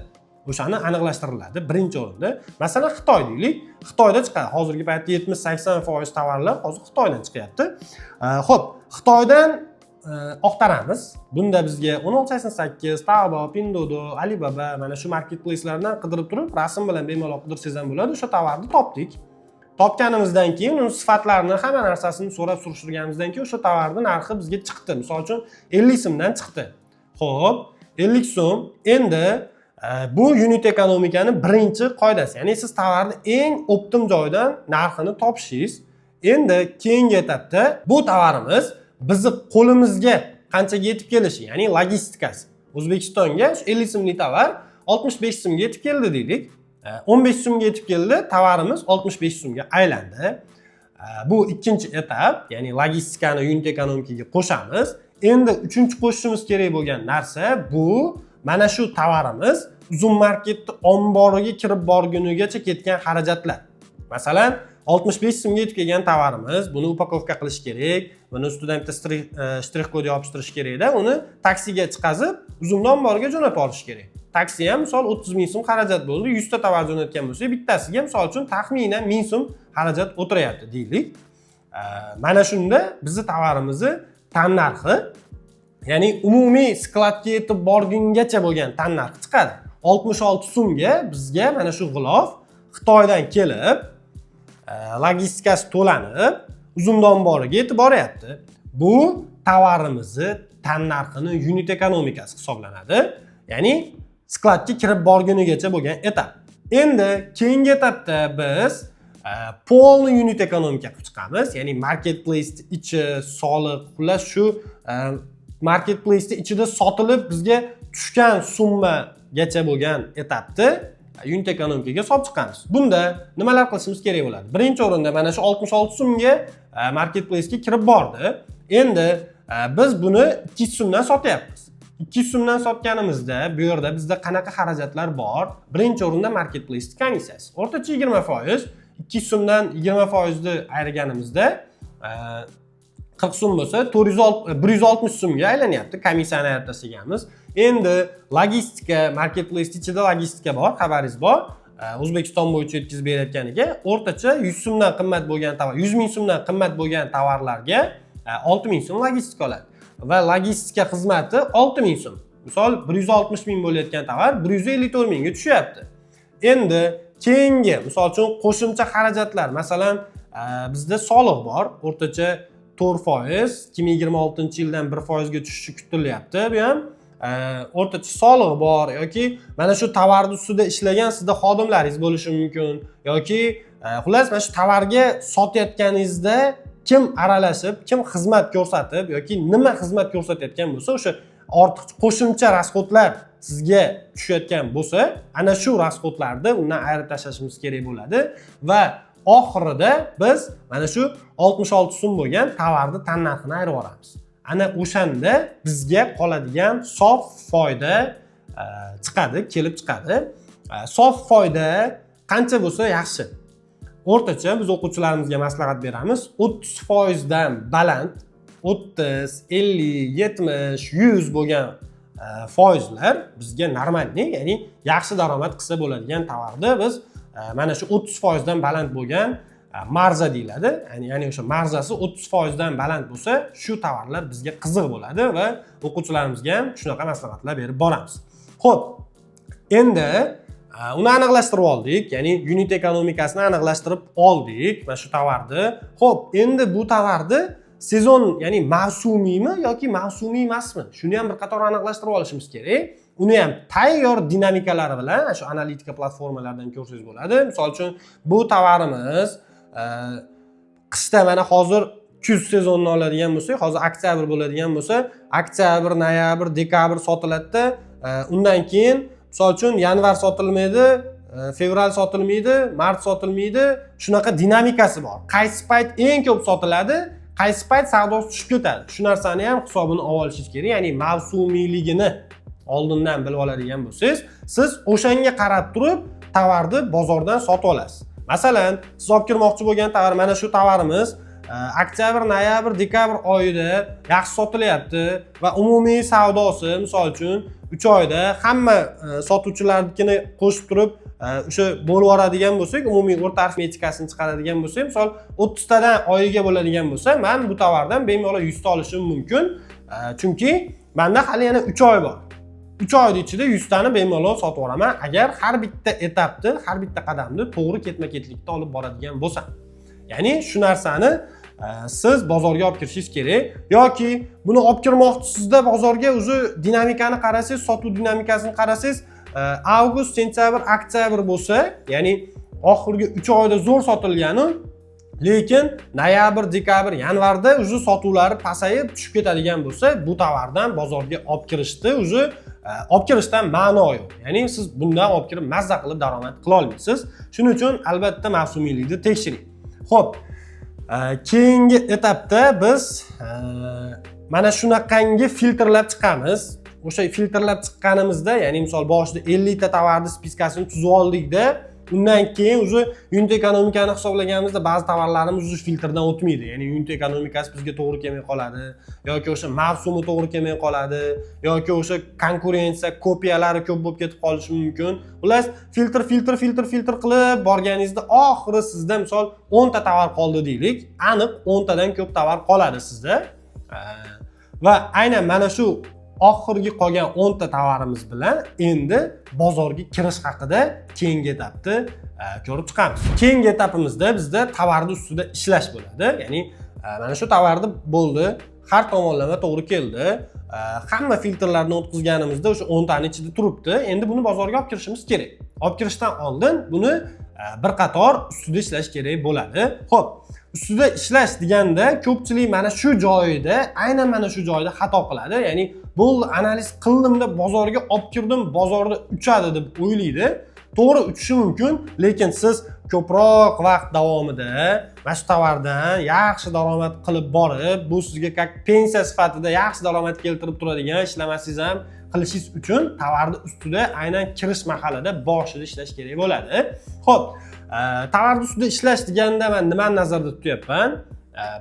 o'shani aniqlashtiriladi birinchi o'rinda. Masalan, Xitoy deylik, Xitoyda chiqadi. Hozirgi paytda 70-80% tovarlar hozir Xitoydan chiqyapti. Ho'p, Xitoydan axtaramiz. Bunda bizga 1688, Taobao, Pinduoduo, Alibaba, mana shu marketplacelardan qidirib turib, rasm bilan bemalol qidirsangiz ham bo'ladi. O'sha tovarni topdik. Topganimizdan keyin uni sifatlarini, hamma narsasini so'rab surishtirganimizdan keyin o'sha tovarni narxi bizga chiqdi. Misol uchun, 50 so'mdan chiqdi. Ho'p, 50 so'm. Endi bu юнит ekonomikani birinchi qoidasi, ya'ni siz tovarni eng оптом joydan narxini topishingiz. Endi keyingi etapda bu tovarimiz bizni qo'limizga qanchaga yetib kelishi, ya'ni logistikasi. O'zbekistonga shu 50 so'mlik tovar 65 so'mga yetib keldi deylik. 15 so'mga yetib keldi, tovarimiz 65 so'mga aylandi. Bu ikkinchi etap, ya'ni logistikani юнит ekonomikaga qo'shamiz. Endi uchinchi qo'shishimiz kerak bo'lgan narsa bu mana shu tovarimiz Uzum Marketni omboriga kirib borgunigacha ketgan xarajatlar. Masalan, 65 so'mga yetib kelgan tovarimiz, buni упаковка qilish kerak, buni ustidan bitta shtrix kod yopishtirish kerakda, uni taksiga chiqazib, Uzumni omboriga jo'natib olish kerak. Taksi ham, misol, 30 000 so'm xarajat bo'ldi. 100 ta tovar jo'natgan bo'lsak, bittasiga, misol uchun, taxminan 1000 so'm xarajat o'tiryapti deylik. Mana shunda bizni tovarimizni tannarxi, ya'ni umumiy skladga yetib borgungacha bo'lgan tannarxi chiqadi. 66 so'mga bizga mana shu g'ilof Xitoydan kelib, logistikasi to'lanib, Uzumni omboriga yetib boryapti. Bu tovarimizni tannarxini юнит ekonomikasi hisoblanadi, ya'ni skladga kirib borgunigacha bo'lgan etap. Endi keyingi etapda biz полный юнит ekonomika qilib chiqamiz, ya'ni marketplace ichi, soliq, xullas, shu marketplace ichida sotilib bizga tushgan summagacha bo'lgan etapni юнит ekonomikaga solib chiqamiz. Bunda nimalar qilishimiz kerak bo'ladi? Birinchi o'rinda mana shu 66 so'mga marketplacega kirib bordi. Endi Biz buni 200 so'mdan sotyapmiz. 200 so'mdan sotganimizda bu yerda bizda qanaqa xarajatlar bor? Birinchi o'rinda marketplace komissiyasi. O'rtacha 20%. 200 so'mdan 20% ni ayirganimizda 40 so'm bo'lsa, 460, 160 so'mga aylanyapti, komissiyani ayirib tashlaganmiz. Endi logistika, marketplace ichida logistika bor, xabaringiz bor. O'zbekiston bo'yicha yetkazib berayotganiga o'rtacha 100 so'mdan qimmat bo'lgan tovar, 100 ming so'mdan qimmat bo'lgan tovarlarga 6 ming so'm logistika oladi va logistika xizmati 6 ming so'm. Misol, 160 ming bo'layotgan tovar 154 mingga tushyapti. Endi keyingi, misol uchun, qo'shimcha xarajatlar, masalan, bizda soliq bor, o'rtacha 4%, 2026-yildan 1%ga tushishi kutilyapti bu ham. O'rtacha soliq bor yoki mana shu tovarni ustida ishlagan sizda xodimlaringiz bo'lishi mumkin yoki xullas, mana shu tovarga sotayotganingizda kim aralashib, kim xizmat ko'rsatib yoki nima xizmat ko'rsatayotgan bo'lsa, o'sha ortiq qo'shimcha расход lar sizga tushayotgan bo'lsa, ana shu расход larni undan ayirib tashlashimiz kerak bo'ladi va oxirida biz mana shu 66 so'm bo'lgan tovarni tannarxini ayirib yuboramiz. Ana o'shanda bizga qoladigan sof foyda chiqadi, kelib chiqadi. Sof foyda qancha bo'lsa yaxshi? O'rtacha biz o'quvchilarimizga maslahat beramiz, 30%dan baland, 30, 50, 70, 100 bo'lgan foizlar bizga нормальный, ya'ni yaxshi daromad qilsa bo'ladigan tovarni biz mana shu 30%dan baland bo'lgan marja deyiladi, ya'ni o'sha marjasi 30%dan baland bo'lsa, shu tovarlar bizga qiziq bo'ladi va o'quvchilarimizga ham shunaqa maslahatlar berib boramiz. Ho'p, endi uni aniqlashtirib oldik, ya'ni юнит ekonomikasini aniqlashtirib oldik mana shu tovarni. Ho'p, endi bu tovarni sezon, ya'ni mavsumiymi yoki mavsumiy emasmi, shuni ham bir qator aniqlashtirib olishimiz kerak. Uni ham tayyor dinamikalari bilan shu analitika platformalaridan ko'rsangiz bo'ladi. Misol uchun, bu tovarimiz qishda, mana hozir kuz sezonini oladigan bo'lsak, hozir oktyabr bo'ladigan bo'lsa, oktyabr, noyabr, dekabr sotiladida, undan keyin, misol uchun, yanvar sotilmaydi, fevral sotilmaydi, mart sotilmaydi. Shunaqa dinamikasi bor, qaysi payt eng ko'p sotiladi, qaysi payt savdosi tushib ketadi, shu narsani ham hisobini olib olishingiz kerak. Ya'ni mavsumiyligini oldindan bilib oladigan bo'lsangiz, siz o'shanga qarab turib tovarni bozordan sotib olasiz. Masalan, siz olib kirmoqchi bo'lgan tovar, mana shu tovarimiz oktyabr, noyabr, dekabr oyida yaxshi sotilyapti va umumiy savdosi, misol uchun, 3 oyda hamma sotuvchilarnikini qo'shib turib o'sha bo'lib yuboradigan bo'lsak, umumiy o'rta arifmetikasini chiqaradigan bo'lsak, misol, 30 tadan oyiga bo'ladigan bo'lsa, man bu tovardan bemalol 100 ta olishim mumkin. Chunki manda hali yana 3 oy bor. 3 oyni ichida 100 tani bemalol sotib yuboraman, agar har bitta etapni, har bitta qadamni to'g'ri ketma ketlikda olib boradigan bo'lsam. Ya'ni shu narsani siz bozorga olib kirishingiz kerak yoki buni olib kirmoqchisizda bozorga, уже dinamikani qarasangiz, sotuv dinamikasini qarasangiz, avgust, sentyabr, oktyabr bo'lsa, ya'ni oxirgi 3 oyda zo'r sotilgani, lekin noyabr, dekabr, yanvarda уже sotuvlari pasayib tushib ketadigan bo'lsa, bu tovardan bozorga olib kirishni уже olib kirishdan ma'no yo'q. Ya'ni siz bundan olib kirib mazza qilib daromad qila olmaysiz. Shuning uchun albatta mavsumiylikni tekshiring. Ho'p, keyingi etapda biz mana shunaqangi filtrlab chiqamiz. O'sha filtrlab chiqqanimizda, ya'ni misol, boshida 50 ta tovarni списка sini tuzib oldikda, undan keyin уже юнит ekonomikani hisoblaganimizda ba'zi tovarlarimiz уже filtrdan o'tmaydi, ya'ni юнит ekonomikasi bizga to'g'ri kelmay qoladi yoki o'sha mavsumi to'g'ri kelmay qoladi yoki o'sha konkurensiya, kopiyalari ko'p bo'lib ketib qolishi mumkin. Xullas, filtr, filtr, filtr, filtr qilib borganingizda oxiri sizda, misol, 10 ta tovar qoldi deylik, aniq 10 tadan ko'p tovar qoladi sizda. Va aynan mana shu oxirgi qolgan 10 ta tovarimiz bilan endi bozorga kirish haqida keyingi etapni ko'rib chiqamiz. Keyingi etapimizda bizda tovarni ustida ishlash bo'ladi. Ya'ni mana shu tovarni bo'ldi, har tomonlama to'g'ri keldi, hamma filtrlarni o'tkazganimizda o'sha 10 tani ichida turibdi. Endi buni bozorga olib kirishimiz kerak. Olib kirishdan oldin buni bir qator ustida ishlash kerak bo'ladi. Ho'p, ustida ishlash deganda ko'pchilik mana shu joyida, aynan mana shu joyida xato qiladi. Ya'ni bo'ldi, analiz qildimda bozorga olib kirdim, bozorda uchadi deb o'ylaydi. To'g'ri, uchishi mumkin, lekin siz ko'proq vaqt davomida mana shu tovardan yaxshi daromad qilib borib, bu sizga как pensiya sifatida yaxshi daromad keltirib turadigan, ishlamasangiz ham qilishingiz uchun tovarni ustida aynan kirish mahalida, boshida ishlash kerak bo'ladi. Ho'p, tovarni ustida ishlash deganda man nimani nazarda tutyapman?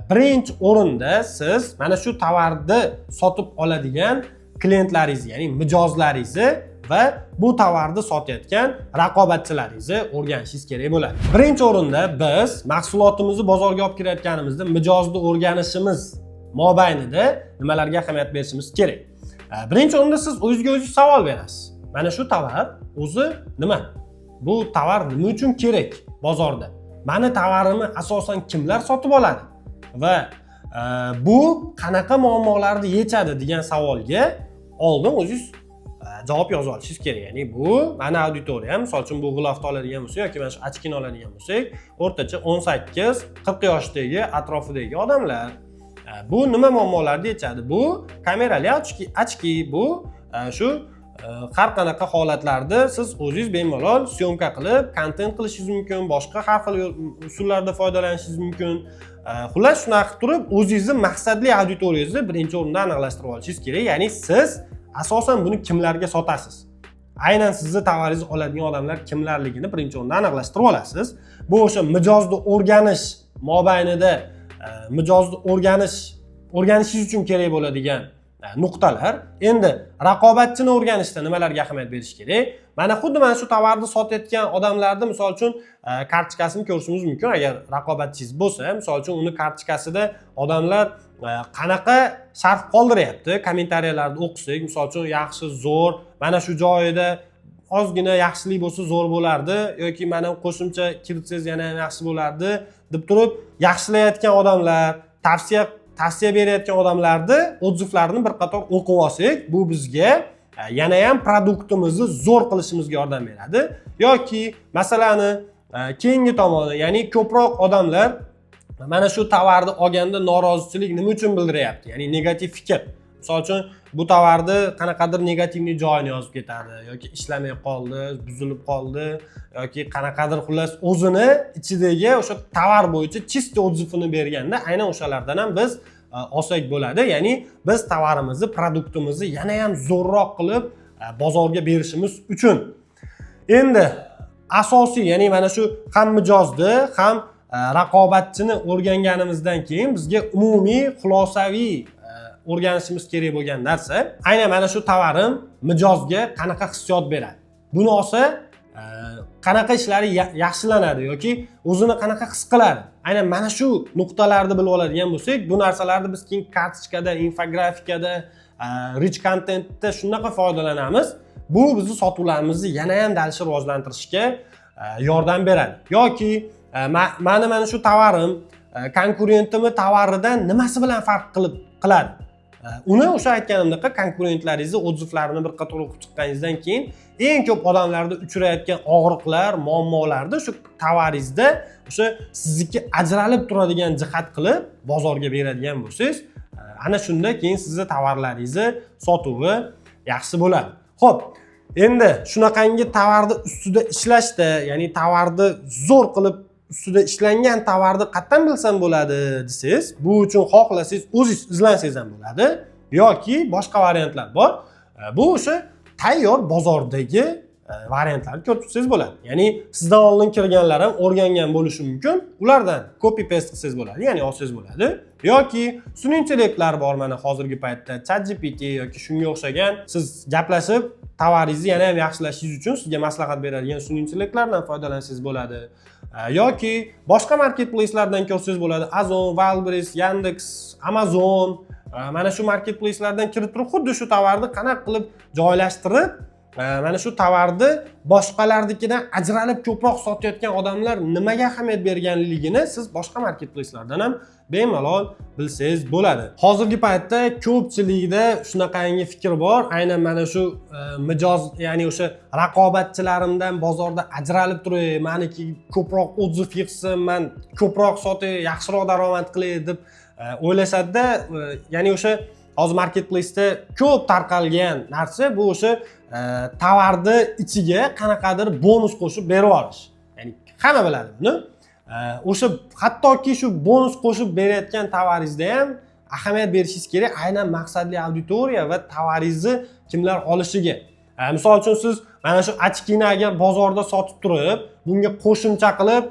Birinchi o'rinda siz mana shu tovarni sotib oladigan klientlaringizni, ya'ni mijozlaringizni va bu tovarni sotayotgan raqobatchilaringizni o'rganishingiz kerak bo'ladi. Birinchi o'rinda biz mahsulotimizni bozorga olib kirayotganimizda mijozni o'rganishimiz mobaynida nimalarga ahamiyat berishimiz kerak? Birinchi o'rinda siz o'zingizga o'zingiz savol berasiz: mana shu tovar o'zi nima? Bu tovar nima uchun kerak bozorda? Mani tovarimni asosan kimlar sotib oladi va bu qanaqa muammolarni yechadi degan savolga oldin o'zingiz javob yozib olishingiz kerak. Ya'ni bu mani auditoriyam, misol uchun, bu g'ilofni oladigan bo'lsak yoki mana shu очки ni oladigan bo'lsak, o'rtacha 18-40 yoshdagi atrofidagi odamlar. Bu nima muammolarni yechadi? Bu kamerali очки, bu shu har qanaqa holatlarda siz o'zingiz bemalol съёмка qilib kontent qilishingiz mumkin, boshqa har xil usullarda foydalanishingiz mumkin. Xullas, shunaqa qilib turib o'zingizni maqsadli auditoriyangizni birinchi o'rinda aniqlashtirib olishingiz kerak. Ya'ni siz asosan buni kimlarga sotasiz, aynan sizni tovaringizni oladigan odamlar kimlarligini birinchi o'rinda aniqlashtirib olasiz. Bu o'sha mijozni o'rganish mobaynida mijozni o'rganishingiz uchun kerak bo'ladigan nuqtalar. Endi raqobatchini o'rganishda nimalarga ahamiyat berish kerak? Mana xuddi mana shu tovarni sotayotgan odamlarni, misol uchun, kartochkasini ko'rishimiz mumkin. Agar raqobatchingiz bo'lsa, misol uchun, uni kartochkasida odamlar qanaqa sharh qoldiryapti, kommentariyalarni o'qisak, misol uchun, yaxshi, zo'r, mana shu joyida ozgina yaxshilik bo'lsa zo'r bo'lardi yoki mana qo'shimcha kiritsangiz yana ham yaxshi bo'lardi deb turib yaxshilayotgan odamlar, tavsiya berayotgan odamlarni отзыв larini bir qator o'qib olsak, bu bizga yana ham продукт imizni zo'r qilishimizga yordam beradi. Yoki masalani keyingi tomoni, ya'ni ko'proq odamlar mana shu tovarni olganda norozichilik nima uchun bildiryapti, ya'ni negativ fikr, misol uchun, bu tovarni qanaqadir негативный joyini yozib ketadi yoki ishlamay qoldi, buzilib qoldi yoki qanaqadir, xullas, o'zini ichidagi o'sha tovar bo'yicha чистый отзыв ini berganda, aynan o'shalardan ham biz olsak bo'ladi. Ya'ni biz tovarimizni, продукт imizni yana ham zo'rroq qilib bozorga berishimiz uchun. Endi asosiy, ya'ni mana shu ham mijozni, ham raqobatchini o'rganganimizdan keyin bizga umumiy xulosaviy o'rganishimiz kerak bo'lgan narsa: aynan mana shu tovarim mijozga qanaqa hissiyot beradi, buni olsa qanaqa ishlari yaxshilanadi yoki o'zini qanaqa his qiladi. Aynan mana shu nuqtalarni bilib oladigan bo'lsak, bu narsalarni biz keyin kartochkada, infografikada, rich kontentda shunaqa foydalanamiz, bu bizni sotuvlarimizni yana ham дальше rivojlantirishga yordam beradi. Yoki mani mana shu tovarim konkurentimni tovaridan nimasi bilan farq qilib qiladi? Uni o'sha aytganimdek, konkurentlaringizni отзыв larini bir qator o'qib chiqqaningizdan keyin eng ko'p odamlarda uchrayotgan og'riqlar, muammolarni shu tovaringizda o'sha sizniki ajralib turadigan jihat qilib bozorga beradigan bo'lsangiz, ana shunda keyin sizni tovarlaringizni sotuvi yaxshi bo'ladi. Ho'p, endi shunaqangi tovarni ustida ishlashda, ya'ni tovarni zo'r qilib ustida ishlangan tovarni qayerdan bilsam bo'ladi desangiz, bu uchun xohlasangiz o'zingiz izlansangiz ham bo'ladi yoki boshqa variantlar bor. Bu o'sha tayyor bozordagi variantlarni ko'rib chiqsangiz bo'ladi. Ya'ni sizdan oldin kirganlar ham o'rgangan bo'lishi mumkin, ulardan copy paste qilsangiz bo'ladi, ya'ni olsangiz bo'ladi. Yoki sun'iy intellektlar bor, mana hozirgi paytda ChatGPT yoki shunga o'xshagan, siz gaplashib tovaringizni yana ham yaxshilashingiz uchun sizga maslahat beradigan sun'iy intellektlardan foydalansangiz bo'ladi. Yoki boshqa marketplacelardan ko'rsangiz bo'ladi: Ozon, Wildberries, Yandex, Amazon. Mana shu marketplacelardan kirib turib, xuddi shu tovarni qanaqa qilib joylashtirib, mana shu tovarni boshqalarnikidan ajralib ko'proq sotayotgan odamlar nimaga ahamiyat berganligini siz boshqa marketplacelardan ham bemalol bilsangiz bo'ladi. Hozirgi paytda ko'pchilikda shunaqangi fikr bor: aynan mana shu mijoz, ya'ni o'sha raqobatchilarimdan bozorda ajralib turay, maniki ko'proq отзыв yig'sin, man ko'proq sotay, yaxshiroq daromad qilay deb o'ylashadida, ya'ni o'sha Hozir marketplace'da ko'p tarqalgan narsa bu o'sha tovarni ichiga qanaqadir bonus qo'shib berib yuborish. Ya'ni hamma biladi buni. O'sha hattoki shu bonus qo'shib berayotgan tovaringizda ham ahamiyat berishingiz kerak aynan maqsadli auditoriya va tovaringizni kimlar olishiga. Misol uchun, siz mana shu очки ni agar bozorda sotib turib, bunga qo'shimcha qilib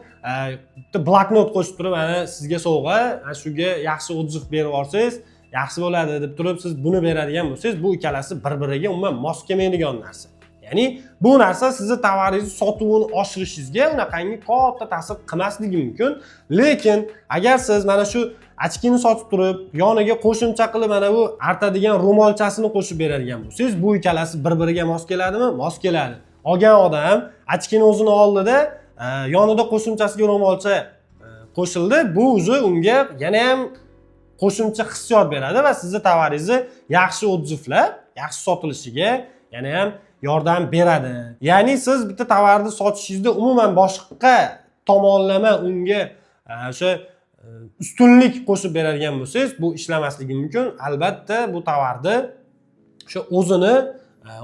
bitta bloknot qo'shib turib, "Mana sizga sovg'a, mana shuga yaxshi отзыв berib yuborsangiz yaxshi bo'ladi", deb turib siz buni beradigan bo'lsangiz, bu ikkalasi bir biriga umuman mos kelmaydigan narsa. Ya'ni bu narsa sizni tovaringizni sotuvini oshirishingizga unaqangi katta ta'sir qilmasligi mumkin. Lekin agar siz mana shu очки ni sotib turib, yoniga qo'shimcha qilib mana bu artadigan ro'molchasini qo'shib beradigan bo'lsangiz, bu ikkalasi bir biriga mos keladimi? Mos keladi. Olgan odam очки ni o'zini oldida, yonida qo'shimchasiga ro'molcha qo'shildi, bu уже unga yana ham qo'shimcha hissiyot beradi va sizni tovaringizni yaxshi отзыв lar, yaxshi sotilishiga yana ham yordam beradi. Ya'ni siz bitta tovarni sotishingizda umuman boshqa tomonlama unga o'sha ustunlik qo'shib beradigan bo'lsangiz, bu ishlamasligi mumkin. Albatta bu tovarni o'sha o'zini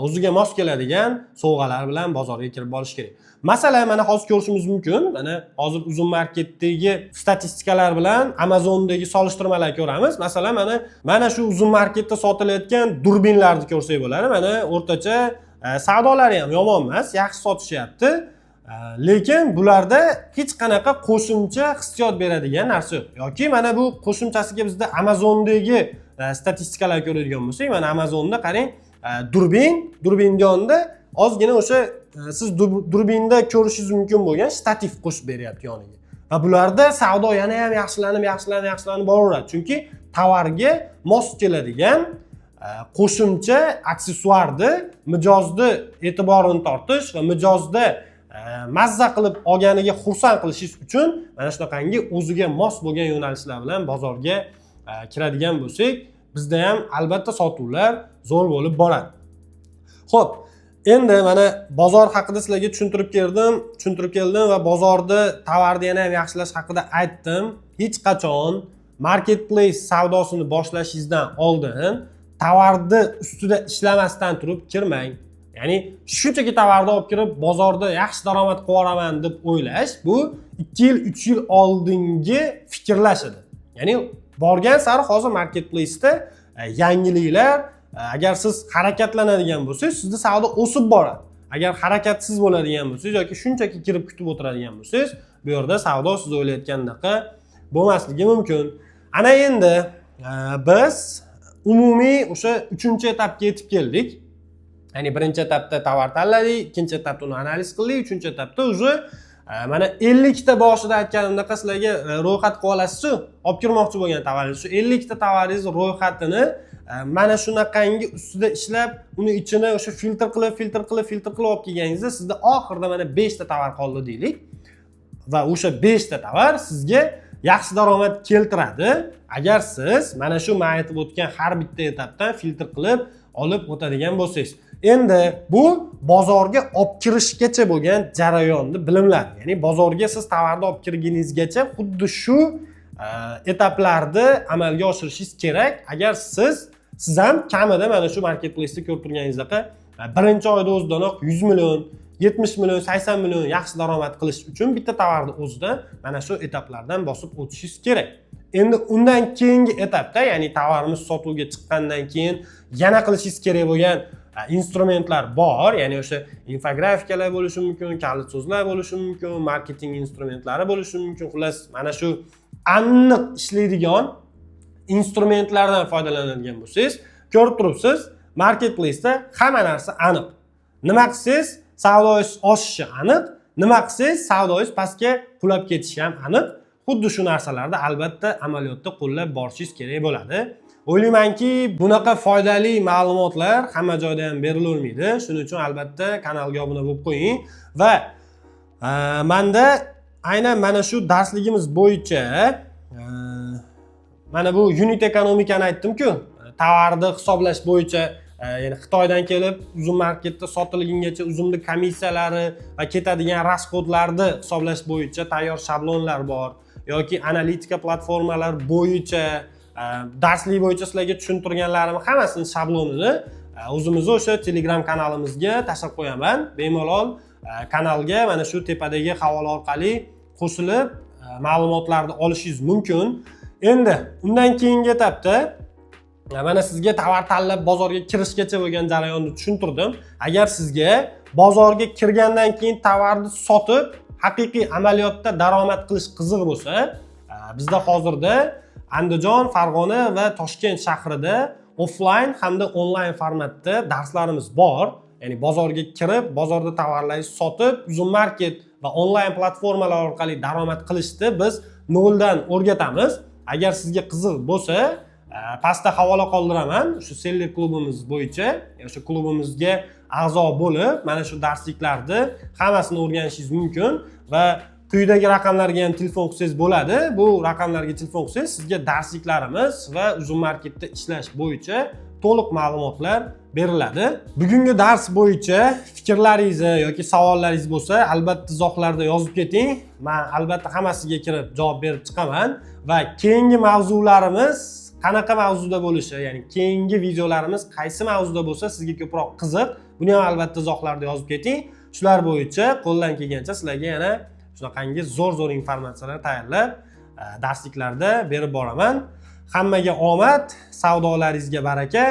o'ziga mos keladigan sovg'alar bilan bozorga kirib borish kerak. Masalan, mana hozir ko'rishimiz mumkin, mana hozir Uzum Marketdagi statistikalar bilan Amazondagi solishtirmalar ko'ramiz. Masalan, mana shu Uzum Marketda sotilayotgan durbinlarni ko'rsak bo'ladi. Mana o'rtacha savdolari ham yomon emas, yaxshi sotishyapti. Lekin bularda hech qanaqa qo'shimcha hissiyot beradigan narsa yo'q. Yoki mana bu qo'shimchasiga bizda Amazondagi statistikalar ko'radigan bo'lsak, mana Amazonda qarang, durbinni yonida ozgina o'sha siz durbinda ko'rishingiz mumkin bo'lgan shtativ qo'shib beryapti yoniga va bularda savdo yana ham yaxshilanib, yaxshilanib, yaxshilanib boraveradi, chunki tovarga mos keladigan qo'shimcha aksessuarni mijozni e'tiborini tortish va mijozda mazza qilib olganiga xursand qilishingiz uchun mana shunaqangi o'ziga mos bo'lgan yo'nalishlar bilan bozorga kiradigan bo'lsak, bizda ham albatta sotuvlar zo'r bo'lib boradi. Ho'p, endi mana bozor haqida sizlarga tushuntirib keldim va bozorda tovarni yana ham yaxshilash haqida aytdim. Hech qachon marketplace savdosini boshlashingizdan oldin tovarni ustida ishlamasdan turib kirmang. Ya'ni shunchaki tovarni olib kirib, bozorda yaxshi daromad qilib yuboraman deb o'ylash, bu 2 yil, 3 yil oldingi fikrlash edi. Ya'ni borgan sari hozir marketplace'da yangiliklar, agar siz harakatlanadigan bo'lsangiz, sizda savdo o'sib boradi. Agar harakatsiz bo'ladigan bo'lsangiz yoki shunchaki kirib kutib o'tiradigan bo'lsangiz, bu yerda savdo siz o'ylayotgandaqa bo'lmasligi mumkin. Ana endi biz umumiy o'sha uchinchi etapga yetib keldik. Ya'ni birinchi etapda tovar tanladik, ikkinchi etapda uni analiz qildik, uchinchi etapda уже mana 50 ta, boshida aytganimdaqa sizlarga ro'yxat qilib olasizu olib kirmoqchi bo'lgan tovaringiz. Shu 50 ta tovaringiz ro'yxatini mana shunaqangi ustida ishlab, uni ichini o'sha filtr qilib, filtr qilib, filtr qilib olib kelganingizda, sizda oxirida mana beshta tovar qoldi deylik va o'sha beshta tovar sizga yaxshi daromad keltiradi, agar siz mana shu man aytib o'tgan har bitta etapdan filtr qilib olib o'tadigan bo'lsangiz. Endi bu bozorga olib kirishgacha bo'lgan jarayonni bilimlar. Ya'ni bozorga siz tovarni olib kirguningizgacha xuddi shu etaplarni amalga oshirishingiz kerak, agar siz ham kamida mana shu marketplace'da ko'rib turganingizdaka birinchi oyda o'zidanoq 100 million, 70 million, 80 million yaxshi daromad qilish uchun bitta tovarni o'zida mana shu etaplardan bosib o'tishingiz kerak. Endi undan keyingi etapda, ya'ni tovarimiz sotuvga chiqqandan keyin yana qilishingiz kerak bo'lgan instrumentlar bor. Ya'ni o'sha infografikalar bo'lishi mumkin, kalit so'zlar bo'lishi mumkin, marketing instrumentlari bo'lishi mumkin. Xullas, mana shu aniq ishlaydigan instrumentlardan foydalanadigan bo'lsangiz, ko'rib turibsiz, marketplace'da hamma narsa aniq. Nima qilsangiz savdoyingiz oshishi aniq, nima qilsangiz savdoyingiz pastga qulab ketishi ham aniq. Xuddi shu narsalarni albatta amaliyotda qo'llab borishingiz kerak bo'ladi. O'ylaymanki, bunaqa foydali ma'lumotlar hamma joyda ham berilavermaydi. Shuning uchun albatta kanalga obuna bo'lib qo'ying va manda aynan mana shu darsligimiz bo'yicha mana bu юнит ekonomikani aytdimku, tovarni hisoblash bo'yicha, ya'ni Xitoydan kelib Uzum Marketda sotilgungacha uzumni komissiyalari va ketadigan расход larni hisoblash bo'yicha tayyor shablonlar bor yoki analitika platformalar bo'yicha. Darslik bo'yicha sizlarga tushuntirganlarimni hammasini shablonini o'zimizni o'sha Telegram kanalimizga tashlab qo'yaman. Bemalol kanalga mana shu tepadagi havola orqali qo'shilib, ma'lumotlarni olishingiz mumkin. Endi undan keyingi etapda mana sizga tovar tanlab, bozorga kirishgacha bo'lgan jarayonni tushuntirdim. Agar sizga bozorga kirgandan keyin tovarni sotib, haqiqiy amaliyotda daromad qilish qiziq bo'lsa, bizda hozirda Andijon, Farg'ona va Toshkent shahrida offlayn hamda onlayn formatda darslarimiz bor. Ya'ni bozorga kirib, bozorda tovarlarni sotib, Uzum Market va onlayn platformalar orqali daromad qilishni biz noldan o'rgatamiz. Agar sizga qiziq bo'lsa, pastda havola qoldiraman shu seller klubimiz bo'yicha. O'sha klubimizga a'zo bo'lib, mana shu darsliklarni hammasini o'rganishingiz mumkin va quyidagi raqamlarga ham telefon qilsangiz bo'ladi. Bu raqamlarga telefon qilsangiz, sizga darsliklarimiz va Uzum Marketda ishlash bo'yicha to'liq ma'lumotlar beriladi. Bugungi dars bo'yicha fikrlaringizni yoki savollaringiz bo'lsa, albatta izohlarda yozib keting. Man albatta hammasiga kirib javob berib chiqaman va keyingi mavzularimiz qanaqa mavzuda bo'lishi, ya'ni keyingi videolarimiz qaysi mavzuda bo'lsa sizga ko'proq qiziq, buni ham albatta izohlarda yozib keting. Shular bo'yicha qo'ldan kelgancha sizlarga yana shunaqangi zo'r zo'r informatsiyalar tayyorlab, darsliklarda berib boraman. Hammaga omad, savdolaringizga baraka,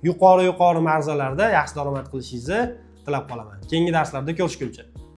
yuqori yuqori marzalarda yaxshi daromad qilishingizni tilab qolaman. Keyingi darslarda ko'rishguncha.